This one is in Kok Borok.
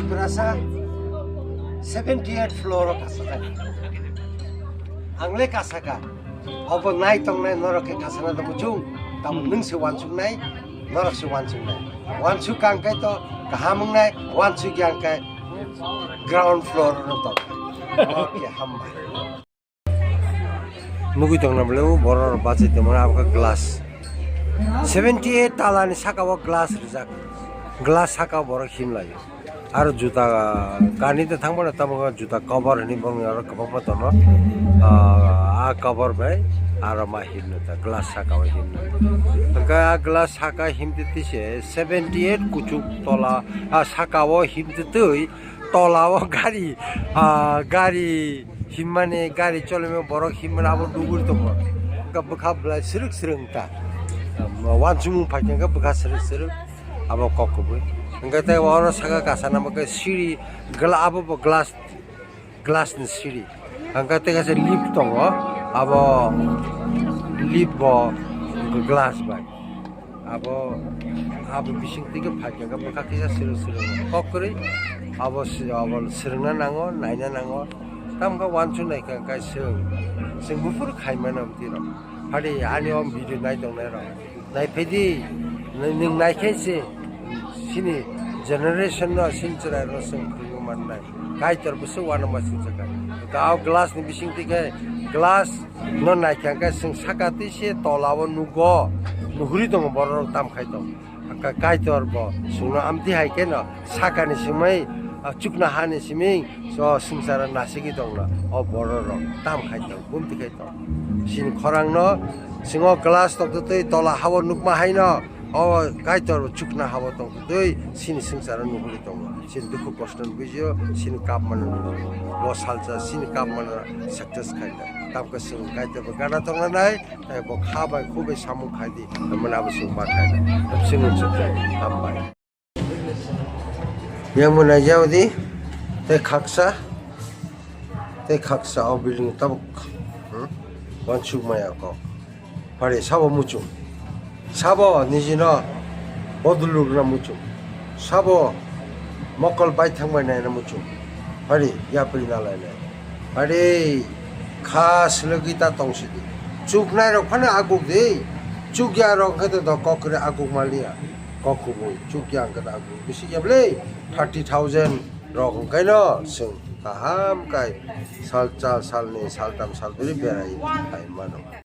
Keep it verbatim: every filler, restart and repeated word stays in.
Brasa seventy eight floor o kasajak. Ang le kasaka. Obo nai tongnai norok khe kasana da muchung. Tamo nwng se wansuknai, norok se wansuknai. Wansuk kang kai to kaham wngnai, wansuk yang kai ground floor no tong. Okay, hambai. Nugui tongna bole o borok rok bachai tongmani abo khe glass. Seventy eight tala ni saka o glass rijak. Glass saka o borok himlai o. Aro juta gari de thangmano tamo juta cover hinwi bongni aro kwbangma tongo. Ah, ah cover bai aro ma himno ta glass saka o himno. Hwnkhe ah glass saka himtwi twi se seventy eight kuchuk tola ah saka o himtwi twi tola o gari ah gari himmani gari cholima borok himmani abo duguri tongo. Hwnkhe bwkha belai srwk srwk wngkha. Wansukmung phaikhe hwnkhe bwkha srwk srwk abo kok kubui. Hwnkhe tei oro saka kasana bo khe siri gla-, abo bo glass, glass ni siri. Hwnkhe tei kaisa lift tongo, abo lift bo glass bai. Abo, abo bising twi khe phaikha khe bwkha kisa srwng srwng kok kwrwi. Abo si-, abo swrwngna nango, naina nango. Tamkhe wansuk naikha khe swng, swng buphuru khaimano amtwi rok. Phadi ani o video nai tongnai rok. Nai phaidi, nwng nai khe se, sini generation no, sini chwrai no swng phwrwngwi mannai. Kaitor bwswk uanama singchakha. Hwnkhe o glass ni bising twi khe glass no naikha khe swng saka twi se tola o nugo, nuhuri tongo borok rok tam khai tong. Hwnkhe Kaitor bo swngno amtwi hai khe no saka ni simi, ah, chuknoha ni simi, o swngcharo nasigwi tongno o borok rok tam khai tong, bumtwi khai tong. Sini khorang no swng o glass tongtwtwi tola ha o nukma hai no. O Kaitor chuknoha o tongtwtwi sini swngcharo nuhuri tongo. Sini dukhu kosto ni bujiyo, sini kap mano nuhuri. Bo salsa sini kap mano success khaina. Tamkhe swng Kaitor bo gana tongna nai, tei bo kha bai khu bai samung khai di. Hwnmani abo swng ma khaina. Sini swng hambai. Yang bo naijao di, tei khaksa, tei khaksa o building tabuk, hmm? Wansuk maya kok. Phari sabo muchung. Sabo nijino bodol rwgna muchung. Sabo mokol bai thangbai naina muchung. Phari yapri nalainai. Phari kha swlwgwi ta tongsidi. Chuknai rok phano aguk di. Chukya rok khe to dok kok kre aguk maliya. Kok kubui chukya hwnkhe to aguk bisi ya bwle thirty thousand rok hwnkhe no chwng kaham kai sal chal sal ni sal tam sal bwrwi berai phai mano.